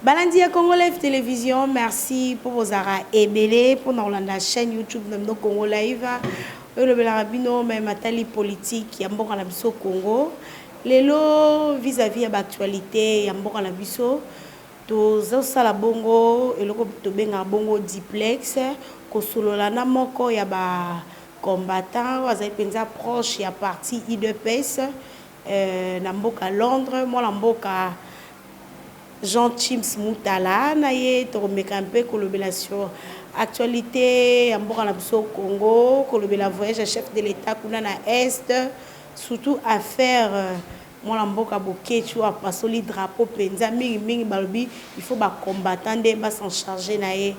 Balandi ya Congo Live Télévision, merci pour bozara ebele pour na kolanda chaîne YouTube na bino Congo Live. Oyo elobelaka bino me matali politique ya mboka na biso Congo. Lelo vis-à-vis ya baactualité ya mboka na biso, tozosala bongo eloko tobengaka bongo duplex, kosolola na moko ya ba combattant oyo azali mpenza proche ya parti UDPS na mboka Londres, mwana mboka Jean Tshims Mutala. Na ye tokomeka mpe kolobela sur actualité ya mboka na biso Congo, kolobela voyage ya chef de l'État kuna na Est, surtout affaire mwana mboka Boketshu apasoli drapeau mpenza mingimingi. Balobi il faut bacombattant nde bas'en charge na ye.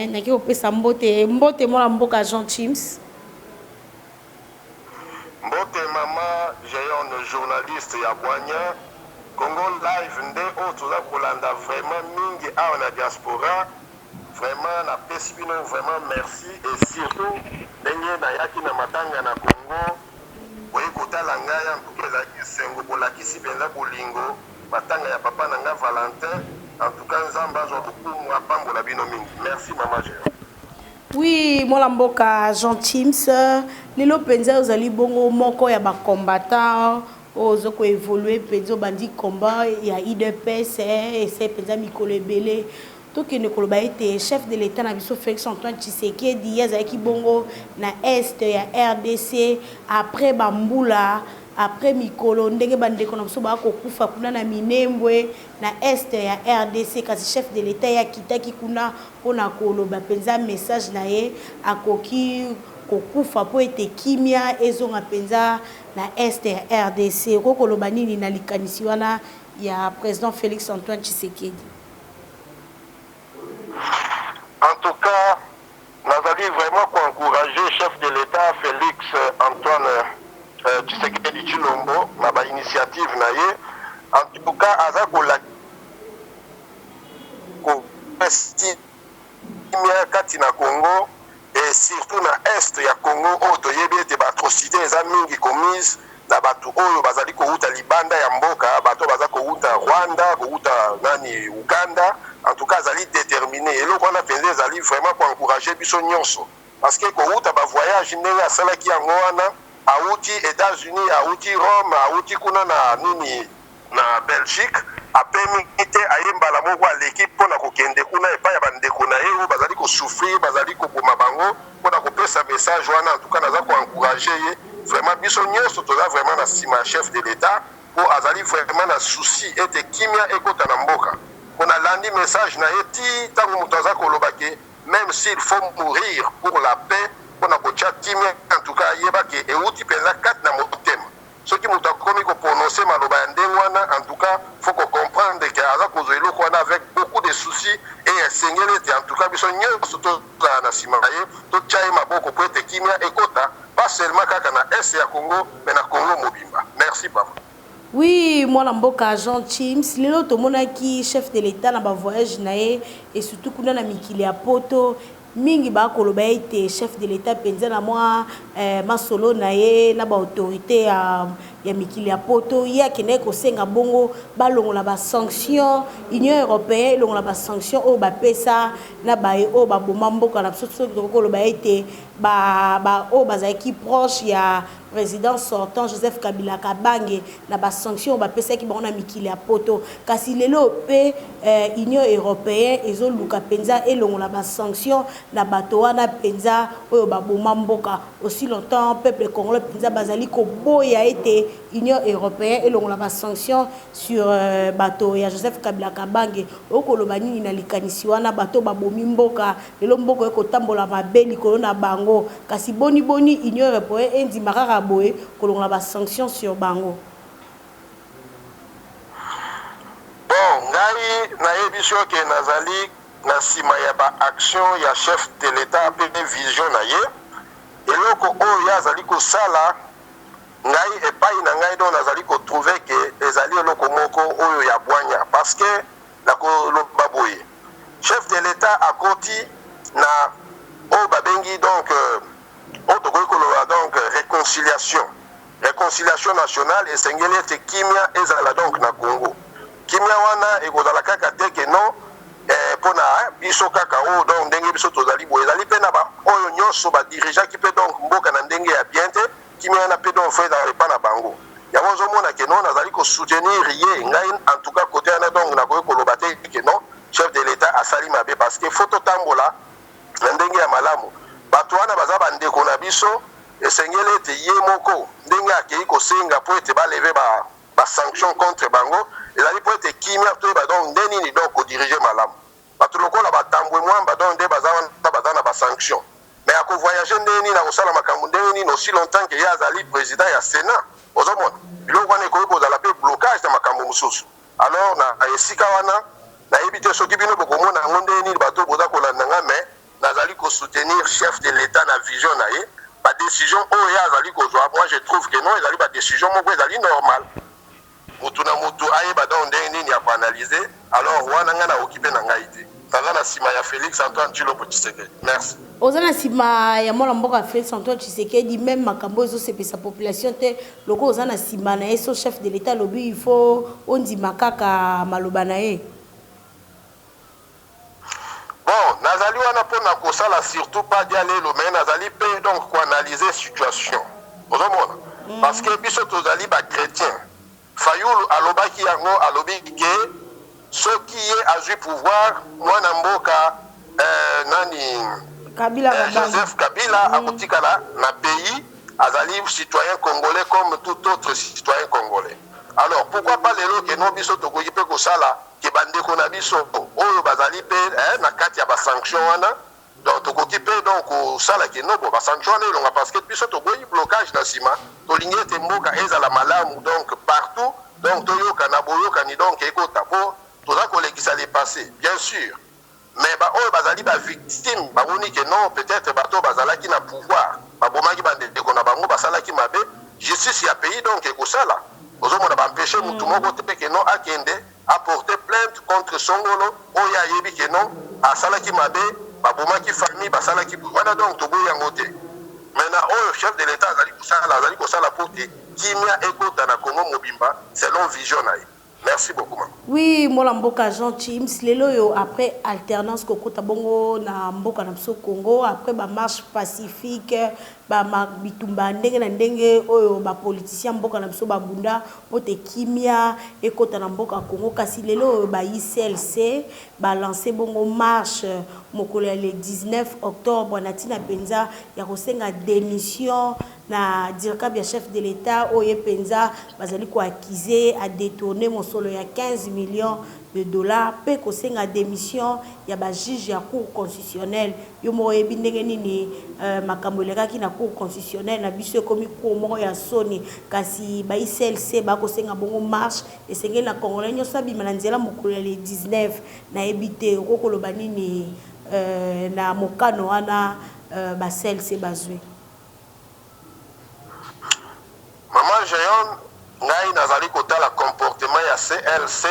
Naki kopesa mbote, mbote mwana mboka Jean Tshims. Mbote mama Jeon, journaliste ya Bwanya. Congo Live nde oyo toza kolanda vraiment mingi awa na diaspora. Vraiment napesi bino vraiment merci, et surtout ndenge nayaki na matanga na Congo, boye kotala ngai, en tout cas ezalaki esengo. Bolakisi mpenza bolingo. Matanga ya papa na nga Valentin, en tout cas Nzambe azwa lokumu, apambola bino mingi. Merci mama Jeon. Oui, mwana mboka Jean Tshims, lelo mpenza ozali bongo moko ya bacombattant oyo oza koévolue mpenza, obandi combat ya UDPS ese mpenza mikolo ebele. Tokende koloba ete chef de l'État na biso Félix Antoine Tshisekedi, ye azalaki bongo na Est ya RDC après bambula, après mikolo ndenge bandeko na biso baa kokufa kuna na Minembwe, na Est ya RDC. Kasi chef de l'État ye akitaki kuna mpona koloba mpenza message na ye, akoki kokufa mpo ete kimia ezonga mpenza na Est ya RDC. Okoki koloba nini na likanisi wana ya président Félix Antoine Tshisekedi? En tout cas nazali vraiment koencourager chef de l'État Félix Antoine Tshisekedi Tshilombo na bainitiative na ye. En tout cas aza kolakisa kimia kati na Congo et surtout na Est ya Congo, oyo toyebi ete baatrocité eza mingi commise na bato oyo bazali kowuta libanda ya mboka, bato baza kowuta Rwanda, kowuta nani, Uganda. En tout cas azali déterminé. Eloko wana mpenza ezali vraiment koencourager biso nyonso, parce que kowuta bavoyage ndenge asalaki yango wana, awuti États-Unis, awuti Rome, awuti kuna na nini, na Belgique, apemi te, aye mbala moko aleki mpona kokende kuna epai ya bandeko na ye oyo bazali kosouffrir, bazali koboma bango, mpona kopesa message wana. En tout cas naza koencourager ye vraiment. Biso nyonso toza vraiment na nsima ya chef de l'État, mpo azali vraiment na souci ete kimia ekota na mboka. Mpo nalandi message na ye ti ntango moto aza koloba ke même s'il faut mourir pour la paix, mpona kotia kimia, en tout cas ayeba ke euti mpenza kati na motema. Soki moto akomi koprononcer maloba ya ndenge wana, en tout cas faut kocomprendre ke aza kozwa eloko wana avec beaucoup de soucis, et esengeli ete en tout cas biso nyonso tozala na nsima na ye, totya ye maboko po ete kimia ekota, pas seulement kaka na Est ya Congo, mais na Congo mobimba. Merci papa. Oui, mwana mboka Jean Tshims, lelo tomonaki chef de l'État na bavoyage na ye, et surtout kuna na mikili ya Poto. Mingi bakoloba ete chef de l'État mpenza na mwa masolo na ye na baautorité ya mikili ya Poto, ye akendaki kosenga bongo balongola basanction, Union européenne elongola basanction oyo bapesa na baye oyo baboma mboka na biso. Soki tokoki koloba ete oyo bazalaki proche ya président sortant Joseph Kabila Kabange, na basanction oyo bapesaki bango na mikili ya Poto. Kasi lelo mpe Union européenne ezoluka mpenza elongola basanction na bato wana mpenza oyo baboma mboka. Aussi longtemps peuple congolais mpenza bazali koboya ete Union européenne elongola basanction sur bato ya Joseph Kabila Kabange, okoloba nini na likanisi wana? Bato babomi mboka, lelo mboka ekotambola mabe likolo na bango. Kasi boni boni Union européenne endima kaka boye kolongola basanction sur bango? Bon, ngai nayebi soki nazali na nsima ya baaction ya chef de l'État mpe vision na ye, eloko oyo ye azali kosala. Ngai epai na ngai donc nazali kotrouver ke ezali eloko moko oyo ya bwanya, parce que nakoloba boye, chef de l'État akoti na oyo babengi donc oyo tokoki koloba donc réconciliation, réconciliation nationale. Esengeli ete kimia ezala donc na Congo. Kimia wana ekozala kaka te ke non mpona biso kaka oyo, donc ndenge biso tozali boye, ezali mpe na baoyo nyonso badirigeaki mpe donc mboka na ndenge ya bien te. Kimia wana mpe donc faut ezala epa na bango. Yango ozomona ke non, nazali kosoutenir ye. Ngai en tout cas, côté wana, donc nakoki koloba te ke non, chef de l'État asali mabe, parce que faut totambola na ndenge ya malamu. Bato wana baza bandeko na biso. Esengeli ete ye moko, ndenge akei kosenga mpo ete balever basanction contre bango, ezali mpo ete kimia toyeba donc nde nini, donc kodiriger malamu. Bato lokola batambwe Mwamba, donc nde baza wana, baza na basanction, mais akovoyage ndenge nini, akosala makambo ndenge nini aussi longtemps ke ye azali président ya Sénat? Ozomona biloko wana ekoki kozala mpe blocage na makambo mosusu. Alors na esika wana, nayebi te soki bino bokomona yango ndenge nini, bato boza kolanda nga, mais nazali kosoutenir chef de l'État na vision na ye. Badécision oyo ye azali kozwa, moi je trouve que non, ezali badécision moko ezali normal. Mutu na mutu ayeba donc ndenge nini ya koanalyser. Alors wana ngai nakoki mpe na ngai te, naza na nsima ya Félix Antoine Tshilombo Tshisekedi. Merci. Oza na nsima ya mwana mboka Félix Antoine Tshisekedi, même makambo ezosepesa population te, lokola oza na nsima na ye, so chef de l'État alobi, il faut ondima kaka maloba na ye? Bon, nazali wana mpona kosala surtout pas dia lelo, mais nazali mpe donc koanalyser situation. Ozomona, parce que biso tozali bachrétien. Fayulu alobaki yango, alobi ke soki ye azwi pouvoir, mwana mboka nani Kabila, Joseph Kabila akotikala na pays, azali citoyen congolais comme tout autre citoyen congolais. Alors pourquoi pas lelo ke no, biso tokoki mpe kosala ke bandeko na biso oyo bazali mpe na kati ya basanction wana, donc tokoki mpe donc kosala ke no, bo basanction wana elonga, parce que biso toboyi blocage na nsima. Tolingi ete mboka ezala malamu, donc partout, donc toyokana, boyokani donc ekota, mpo toza kolekisa le passé, bien sûr, mais baoyo bazali bavictime bamoni ke non, peut-être bato bazalaki na pouvoir babomaki bandeko na bango, basalaki mabe. Justice ya pays donc ekosala. Ozomona, baempêche mutu moko te ke non, akende aporter plainte contre songolo oyo ayebi ke non, asalaki mabe, babomaki famille, basalaki wana. Donc toboyi yango te. Maintenant oyo chef de l'État azali kosala, azali kosala po te kimia ekota na Congo mobimba selon vision na ye. Merci beaucoup, mama. Oui, mwana mboka Jean Chims, lelo oyo, après alternance kokota bongo na mboka na biso Congo, après bamarche pacifique, bitumba ndenge na ndenge oyo bapoliticien mboka na biso babunda mpo te kimia ekota na mboka Congo, kasi lelo oyo ba UCLC balance bongo marche mokolo ya le 19 octobre na ntina mpenza ya kosenga démission na dircab ya chef de l'État oyo ye mpenza bazali koaccuser adétourner mosolo ya 15 millions de dollars, mpe kosenga démission ya bajuge ya Cour constitutionnelle. Yo moko oyebi ndenge nini makambo elekaki na Cour constitutionnelle na biso, ekomi cour moko ya soni. Kasi ba UCLC bakosenga bongo marche, esengeli na Congolais nyonso abima na nzela mokolo ya le 19. Nayebi te okoki koloba nini na mokano wana ba CLC bazwi. Mama Jeon, ngai nazali kotala comportement ya CLC,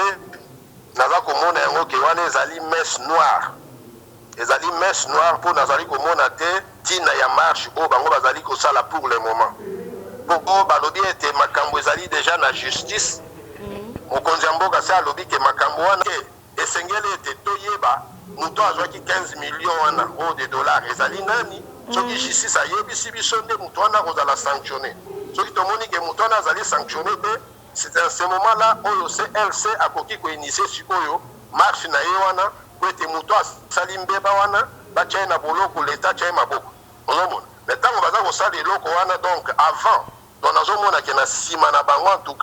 naza komona yango ke wana ezali messe noire, ezali messe noire, mpo nazali komona te ntina ya marche oyo bango bazali kosala pour le moment, mpo balobi ete makambo ezali déjà na justice. Mokonzi ya mboka se alobi ke makambo wana esengeli ete toyeba moto azwaki 15 million wana oyo de dollar ezali nani. Soki justice ayebisi biso, nde moto wana akozala sanctionné. Soki tomoni ke moto wana azali sanctionné te, c'est en ce moment là oyo CLC akoki koinitier sikoyo marche na ye wana, po ete moto asali mbeba wana batya ye na boloko, leta atya ye maboko. Ozomona, mais ntango baza kosala eloko wana, donc avant, donc nazomona ke na nsima na bango, en tout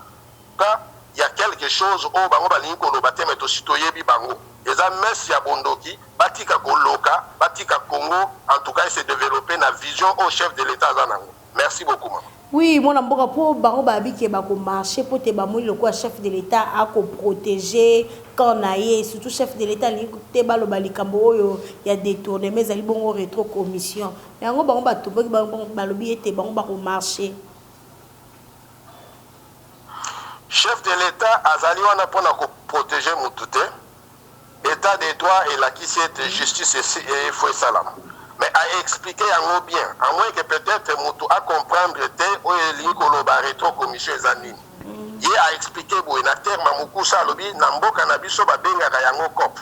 cas, ya quelque chose oyo bango balingi koloba te, mais tosi toyebi bango, eza messe ya bondoki. Batika koloka, batika Congo en tout cas ese développer na vision oyo chef de l'État aza nango. Merci beaucoup, mama. Oui, mwana mboka, mpo bango bayebi ke bakomarche mpo te bamoni lokola chef de l'État akoprotéger camp na ye. Surtout chef de l'État alingi te baloba likambo oyo ya détournement, ezali bongo rétro commission yango. Bango batomboki, balobi ete bango bakomarche. Chef de l'État azali wana mpona koprotéger mutu te. État de droit elakisi ete justice efo esalama, mais aexpliquer yango bien, à moins que peut-être moto acomprendre te oyo elingi koloba rétro commission eza nini. Ye Aexpliquer boye na terme ya mokuse, alobi na mboka na biso babengaka yango coop,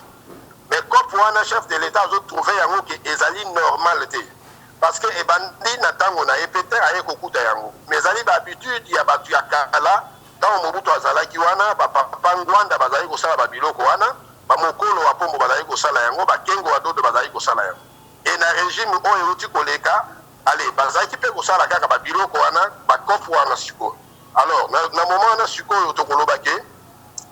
mais coop wana, chef de l'État azotrouver yango ke ezali normal te, parce que ebandi na ntango na ye mpe te, aye kokuta yango, mais ezali bahabitude ya bato ya kala. Ntango Mobutu azalaki wana, bapapa Ngwanda bazalaki kosala babiloko wana, bamokolo wa Pombo bazalaki kosala yango, bakengo wa Dodo bazalaki kosala yango. E na régime oyo euti koleka, ale bazalaki mpe kosala kaka babiloko wana, bacoop wana. Sikoyo alors na moment wana sikoyo, tokoloba ke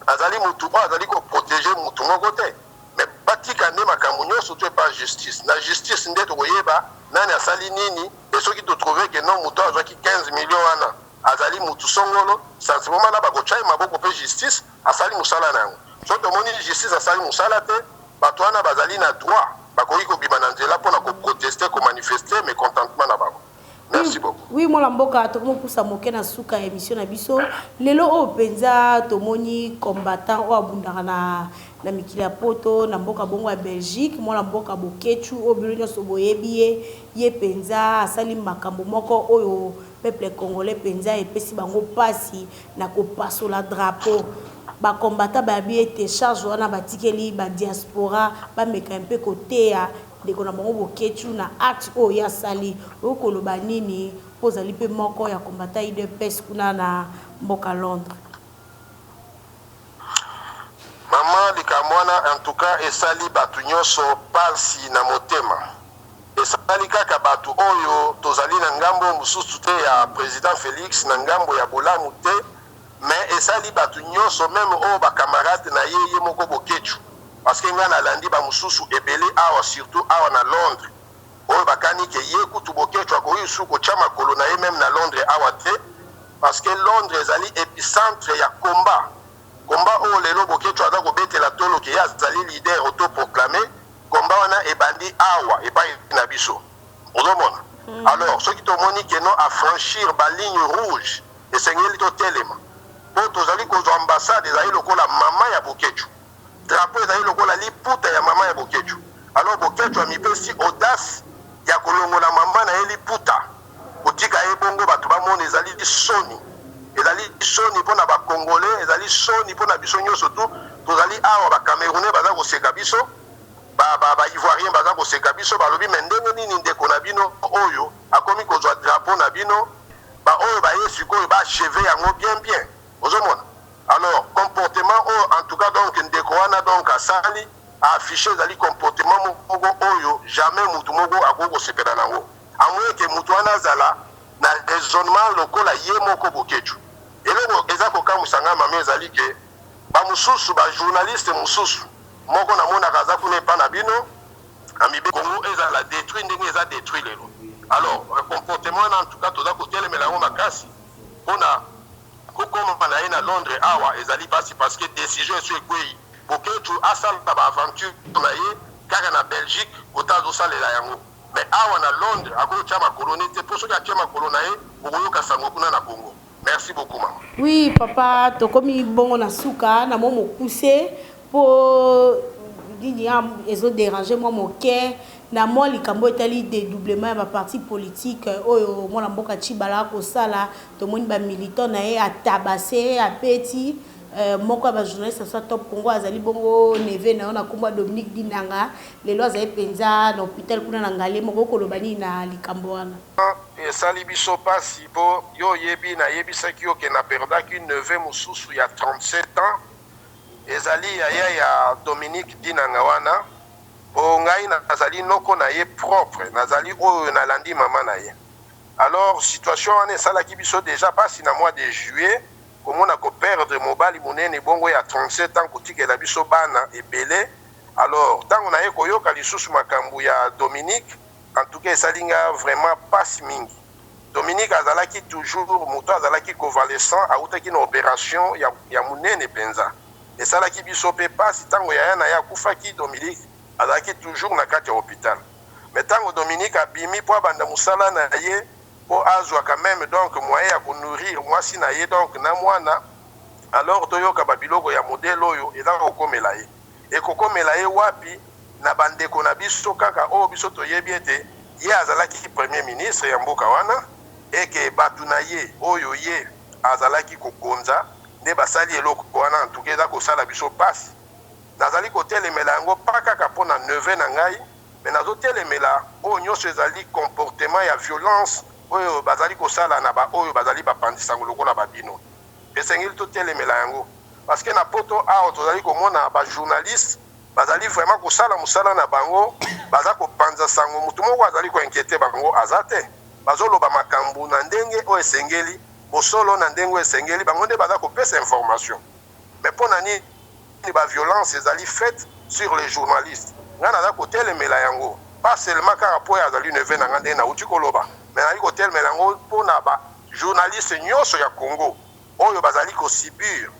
azali mutu oyo azali koprotéger mutu moko te, mais batika nde makambo nyonso to epa justice. Na justice nde tokoyeba nani asali nini. E soki totrouver ke non, moto azwaki 15 million wana azali mutu songolo, sentiment wana bakotya ye maboko mpe justice asali mosala na yango. So tomoni justice asali mosala te, bato wana bazali na droit, bakoki kobima na nzela mpona koprotester, komanifester mécontentement na bango. Merci beaucoup. Oui, mwana mboka, tokomopusa moke na suka ya émission na biso lelo oyo. Mpenza tomoni combattant oyo abundaka na mikili ya Poto, na mboka bongo ya Belgique, mwana mboka Bokecu, oyo bino nyonso boyebi ye. Ye mpenza asali makambo moko oyo peuple congolais mpenza epesi bango mpasi na kopasola drapeau. Bacombattants bayabi ete charge wana batikeli badiaspora, bameka mpe koteya ndeko na bango Bokecu na acte oyo ye asali. Oyo koloba nini, mpo ozali mpe moko ya combattant UDPS kuna na mboka Londres? Mama, likambo wana en tout cas esali bato nyonso pasi na motema. Esali kaka bato oyo tozali na ngambo mosusu te ya président Félix, na ngambo ya bolamu te, mais esali bato nyonso, même oyo bacamarade na ye, ye moko Bokecu, parce que ngai nalandi bamosusu ebele awa, surtout awa na Londres, oyo bakani ke ye kutu Bokecu akoki lisusu kotya makolo na ye même na Londres awa te, parce que Londres ezali épicentre ya combat. Combat oyo lelo Bokecu aza kobetela tolo ke ye azali leader autoproclamé, combat wana ebandi awa epai na biso, ozomona. Alors soki tomoni ke non, afranchir baligne rouge, esengeli totelema, mpo tozali kozwa ambassade ezali lokola mama ya Bokecu, drapeau ezali lokola liputa ya mama ya Bokecu. Alors Bokecu amipesi audace ya kolongola mama na ye liputa, kotika ye bongo bato bamona. Ezali soni, ezali soni mpo na Bacongolais, ezali soni mpo na biso nyonso tu tozali awa. Bacamerounais baza koseka biso, Baivoirien baza koseka biso, balobi: "Me ndenge nini ndeko na bino oyo akomi kozwa drapeau na bino?" Baoyo baye sikoyo baachever yango bien bien, ozomona. Alors comportement oyo en tout cas donc ndeko wana donc asali, aafficher, ezali comportement moko oyo jamais mutu moko akoki kosepela nango, à moins ke mutu wana azala na raisonnement lokola ye moko Bokecu. Eloko eza kokamwisa ngai, mama, ezali ke bamosusu, bajournaliste mosusu moko namonaka aza kuna epa na bino, amibe Congo ezala détruit ndenge eza détruit lelo. Alors comportement wana en tout cas toza kotelemela yango makasi. Mpona kokóma na ye na Londres awa ezali mpasi, parce que décision eso ekwei. Bokecu asala baaventure na ye kaka na Belgique, kota azosalela yango, mais awa na Londres akotia makolo ne te, mpo soki atie makolo na ye, okoyoka sango kuna na Congo. Merci beaucoup, mama. Oui papa, tokomi bongo na suka na mwa mokuse, mpo nini ezodéranger mwa moke na mwa likambo etali dédoublement ya baparti politique oyo mwana mboka Cibala kosala. Tomoni bamilitant na ye atabase, apeti moko ya bajournaliste asa Top Congo, azali bongo neveu na yo na nkombo ya Dominique Dinanga. Lelo azali mpenza na hôpital kuna na Ngale moko. Okoloba nini na likambo wana? Esali biso mpasi, mpo yo oyebi, nayebisaki yo ke naperdaki neveu mosusu ya 37 ans, ezali yaya ya Dominique Dinanga wana, mpo ngai nazali noko na ye propre, nazali oyo nalandi mama na ye. Alors situation wana esalaki biso déjà mpasi na mois de juillet, komona koperdre mobali monene bongo ya 37 ans, kotikela biso bana ebele. Alors ntango naye koyoka lisusu makambo ya Dominique, en tout cas esali nga vraiment mpasi mingi. Dominique azalaki toujours moto azalaki convalescent, autaki na opération ya monene mpenza. Esalaki biso mpe mpasi ntango yaya na ye akufaki, Dominique azalaki toujours na kati ya hôpital. Mais ntango Dominique abimi mpo abanda mosala na ye, mpo azwa quand même donc moyen ya konourrir mwasi na ye donc na mwana, alors toyoka babiloko ya modèle oyo eza kokomela ye. Ekokomela ye wapi? Na bandeko na biso kaka oyo biso toyebi ete ye azalaki premier ministre ya mboka wana, eke bato na ye oyo ye azalaki kokonza. Nde basali eloko wana, en tout cas eza kosala biso pasi. Nazali kotelemela yango pas kaka mpo na neveu na ngai, mais nazotelemela oyo nyonso ezali comportement ya violence oyo bazali kosala na ba oyo bazali bapanzi sango lokola ba bino. Esengeli totelemela yango parce que na poto awa tozali komona ba journalistes bazali vraiment kosala mosala na bango, baza kopanza sango, motu moko azali ko inquiéter bango aza te. Bazoloba makambo na ndenge oyo esengeli, bosolo na ndenge oyo esengeli, bango nde baza kopesa information. Mais mpo na nini ba violence ezali faite sur les journalistes? Ngai naza kotelemela yango, pas seulement kaka mpo oyo azali neveu na ngai ndenge nauti koloba, mais nazali kotelemela yango mpo na ba journaliste nyonso ya Congo oyo bazali kosubir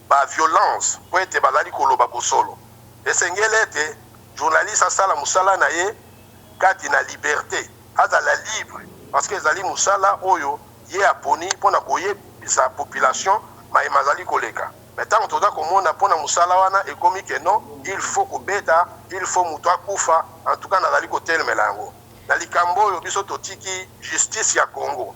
ba violence mpo ete bazali koloba bosolo. Esengeli ete journaliste asala mosala na ye kati na liberté, azala libre, parce que ezali mosala oyo ye aponi mpona koyebisa population mayema azali koleka. Mais ntango toza komona mpona mosala wana ekomi ke non, il faut kobeta, il faut moto akufa, en tout cas nazali kotelemela yango. Na likambo oyo biso totiki justice ya Congo.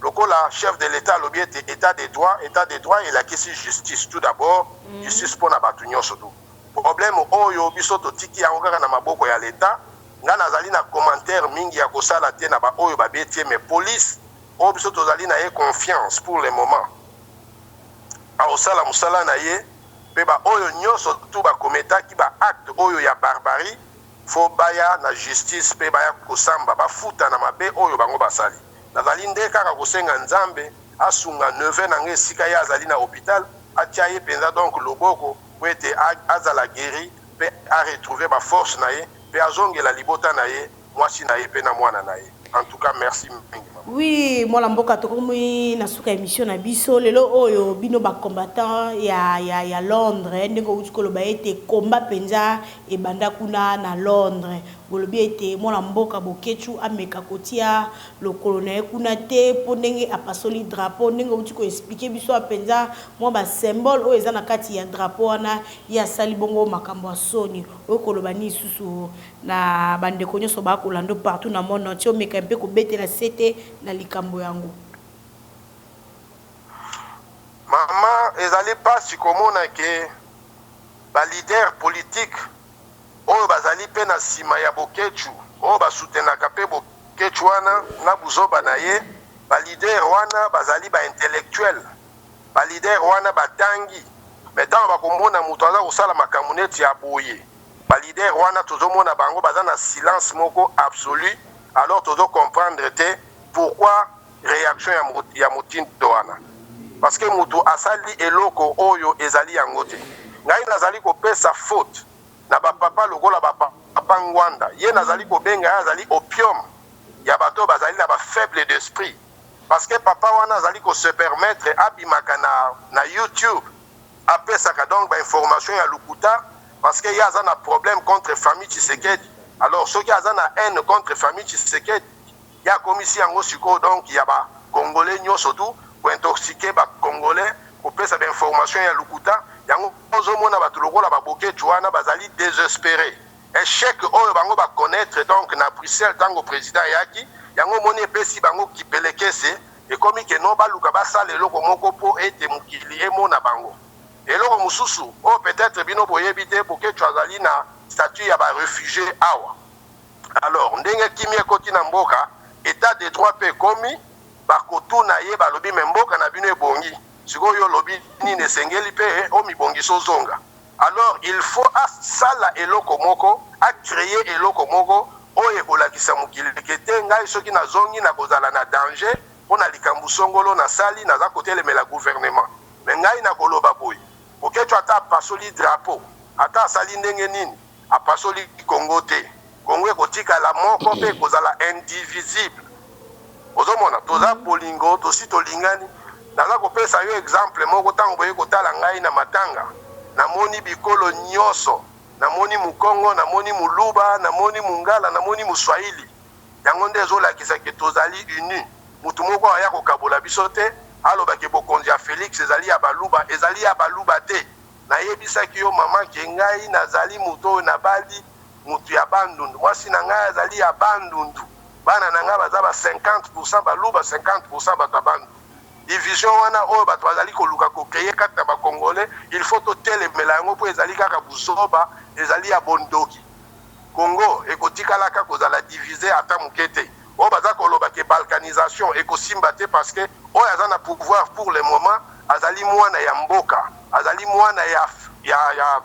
Lokola chef de l'État alobi ete état de droit, état de droit elakisi justice tout d'abord, justice mpona bato nyonso. Tu problème oyo biso totiki yango kaka na maboko ya l'État. Nga nazali na commentaire mingi ya kosala te na baoyo babeti ye, mais police oyo biso tozali na ye confiance pour le moment akosala mosala na ye, mpe baoyo nyonso tu bakometaki baacte oyo ya barbarie, faut baya na justice mpe baya kosamba, bafuta na mabe oyo bango basali. Nazali nde kaka kosenga Nzambe asunga neveu na ngai esika ye azali na hôpital, atia ye mpenza donc loboko po ete azala guéri mpe aretrouve baforce na ye mpe azongela libota na ye, mwasi na ye mpe na mwana na ye. En tout cas, merci mingi, mama. Oui, mwana mboka, tokomi na suka émission na biso lelo oyo. Bino bacombattant ya Londres, ndenge outi koloba ete komba mpenza ebanda kuna na Londres, bolobi ete mwana mboka Boketshu ameka kotia lokolo na ye kuna te mpo ndenge apasoli drapeau, ndenge outi koexpliquer biso mpenza mwa basymbole oyo eza na kati ya drapeau wana, ye asali bongo makambo ya soni. Oyo koloba nini lisusu na bandeko nyonso bakolanda partout na monde entier? Omeka mpe kobetela sete na likambo yango. Mama, ezali mpasi komona ke baleader politique oyo bazali mpe na nsima ya Boketshu, oyo basutenaka mpe Boketshu wana na buzoba na ye, baleader wana bazali baintellectuel, baleader wana batangi. Me ntango bakomona moto aza kosala makambo neti ya boye, baleader wana tozomona bango baza na silence moko absolu. Alors tozocomprendre te pourquoi réaction ya motindo wana, parce que moto asali eloko oyo ezali yango te. Ngai nazali kopesa faute na bapapa lokola bapapa Ngwanda. Ye nazali kobenga ye azali opium ya bato oyo bazali na bafaible d'esprit, parce que papa wana azali kose permettre abimaka na YouTube, apesaka donc bainformation ya lokuta, parce que ye aza na problème contre famille Tshisekedi. Alors soki aza na haine contre famille Tshisekedi, ye akomisi yango sikoyo donc ya bacongolais nyonso tu, kointoxiquer bacongolais, kopesa bainformation ya lokuta. Yango ozomona bato lokola baBoketshu wana bazali désespéré. Échec oyo bango baconnaître donc na Bruxelles ntango président ayaki, yango omoni epesi bango kipelekese, ekomi ke no, baluka basala eloko moko mpo ete mokili emona bango. Eloko mosusu oyo peut-être bino boyebi te, Boketshu azali na statut ya baréfugié awa. Alors ndenge kimia ekoti na mboka, état de droit mpe ekomi, bakotuna ye, balobi: "Me mboka na bino ebongi sikoyo, olobi nini? Esengeli mpe omibongisa, ozonga." Alors il faut asala eloko moko, acréer eloko moko oyo ekolakisa mokili ke te, ngai soki nazongi nakozala na danger mpo na likambo songolo nasali, naza kotelemela gouvernement. Me ngai nakoloba boye: Boketshu ata apasoli drapeau, ata asali ndenge nini, apasoli Kongo te. Kongo ekotikala moko mpe ekozala indivisible. Ozomona toza bolingo, tosi tolingani. Naza kopesa yo exemple moko: ntango boye kotala ngai na matanga, namoni bikolo nyonso, namoni Mukongo, namoni Muluba, namoni Mungala, namoni Muswahili. Yango nde ezolakisa ke tozali uni. Motu moko aya kokabola biso te, alobaki bokonzi ya Félix ezali ya Baluba, ezali ya Baluba te. Nayebisaki yo, mama, ke ngai nazali moto oyo nabali motu ya Bandundu, mwasi na ngai azali ya Bandundu, bana na ngai baza ba 50 Baluba, 50 bato ya Bandundu. Division. Division wana oyo bato bazali koluka ko creer kati na ba congolais, il faut totelemela yango mpo ezali kaka buzoba, ezali ya bondoki. Congo ekotikalaka kozala divise ata moke te. Oyo baza koloba ke balkanisation ekosimba te parce que oyo aza na pouvoir pour le moment azali mwana ya mboka, azali mwana ya ya ya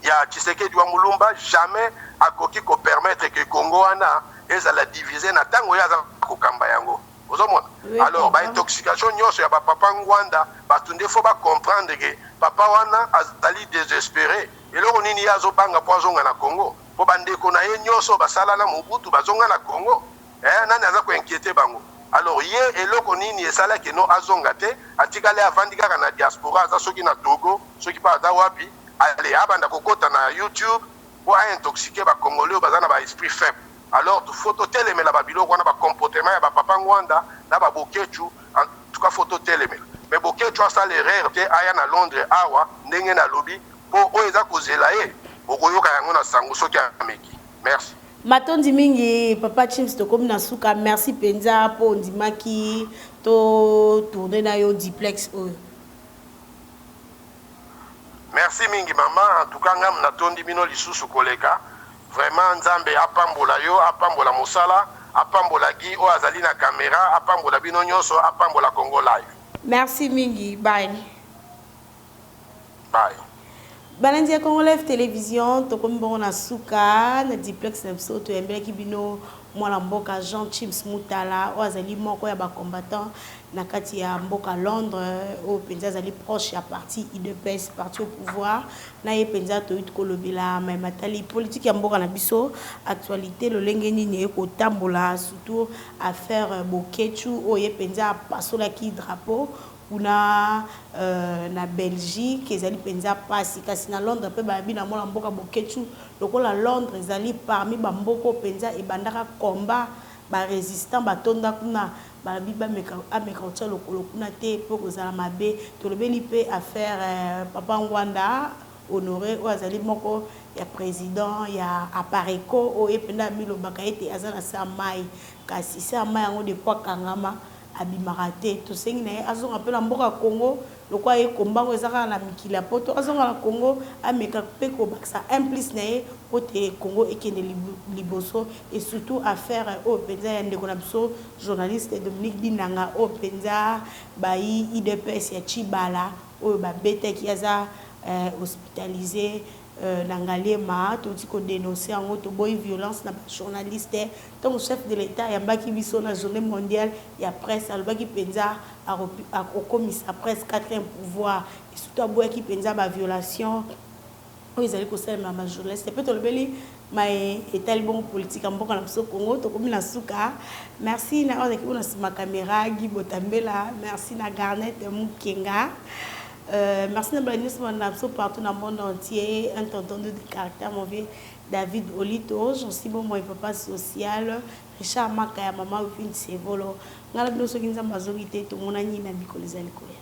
ya Tshisekedi wa Mulumba, jamais akoki ko permettre que Congo wana ezala divise na tango ye aza kokamba yango. Ozomona? Oui, Alors ba papa. intoxication nyonso ya ba papa Ngwanda, bato nde faut ba comprendre que papa wana azali desespere. Eloko nini ye azobanga mpo azonga na Congo? Mpo bandeko na ye nyonso basala na Mobutu bazonga na Congo. Eh, nani aza ko inquiéter bango? Alors ye eloko nini esalaki no azonga te, atikali avandi kaka na diaspora, aza soki na Togo, soki mpe aza wapi, ale abanda kokota na YouTube mpo a intoxiquer ba Congolais oyo baza na ba esprit faible. Alors faut totelemela ba biloko wana, ba comportement ya ba papa Ngwanda na ba Boketshu, en tout cas faut totelemela. Mais Boketshu asala erreur te aya na Londres awa ndenge nalobi, mpo oyo eza kozela ye bokoyoka yango na sango soki ameki. Merci. Matondi mingi, papa Chims. Tokomi na suka. Merci mpenza mpo ondimaki totourner na yo duplex oyo. Merci mingi, mama. En tout cas ngam natondi bino lisusu koleka. Vraiment, Nzambe apambola yo, apambola mosala, apambola Gi oyo azali na caméra, apambola bino nyonso, apambola Congo Live. Merci mingi, bye. Bye. Balandi ya Congo Live Télévision, tokomi bongo na suka na duplex na biso. Toyambelaki bino mwana mboka Jean Chims Mutala, oyo azali moko ya bacombattant na kati ya mboka Londres, oyo mpenza azali proche ya parti UDPS, parti au pouvoir. Na ye mpenza toyuti kolobela mayema matali politike ya mboka na biso, actualité lolenge nini ekotambola, surtout affaire Boketshu oyo ye mpenza apasolaki drapeau kuna na Belgique. Ezali mpenza mpasi, kasi na Londres mpe bayabi na mwana mboka Boketshu. Lokola Londres ezali parmi bamboka mpenza ebandaka combat, barésistant batonda kuna, balobi bameka ameka kotia lokolo kuna te mpo kozala mabe. Tolobeli mpe affaire papa Ngwanda Honoré, oyo azali moko ya président ya Apareco, oyo ye mpenza amilobaka ete aza na se ya mai, kasi se ya mai yango depuis akangama abimaka te. Tosengi na ye azonga mpe na mboka ya Congo. Lokola ye kombango eza kaka na mikili ya poto, azonga na Congo, ameka mpe kobakisa un plus na ye po te Congo ekende liboso. Et surtout affaire oyo mpenza ya ndeko na biso journaliste Dominique Dinanga, oyo mpenza bayi UDPS ya Tshibala oyo babetaki, aza hospitalisé na Ngaliema. Touti kodénoncer yango, toboyi violence na bajournaliste. Ntango chef de l'État ayambaki biso na Journée mondiale ya presse, alobaki mpenza akokomisa presse quatrième pouvoir et surtout aboyaki mpenza baviolation oyo ezali kosalema na bajournaliste. Mpe tolobeli maye etali bongo politike ya mboka na biso Congo. Tokomi na suka. Merci na oyo azalaki bona nsima caméra, Gi Botambela. Merci na Garnet Mukenga. Merci na bala nyonso na biso partout na monde entier. Un tonton de caractère, mon vieux David Olito, Jean Bomoi, papa social Richard Makaya, mama Wivine Sevolo. Ngai na bino, soki Nzambe azongi te, tomonani na mikolo ezali koya.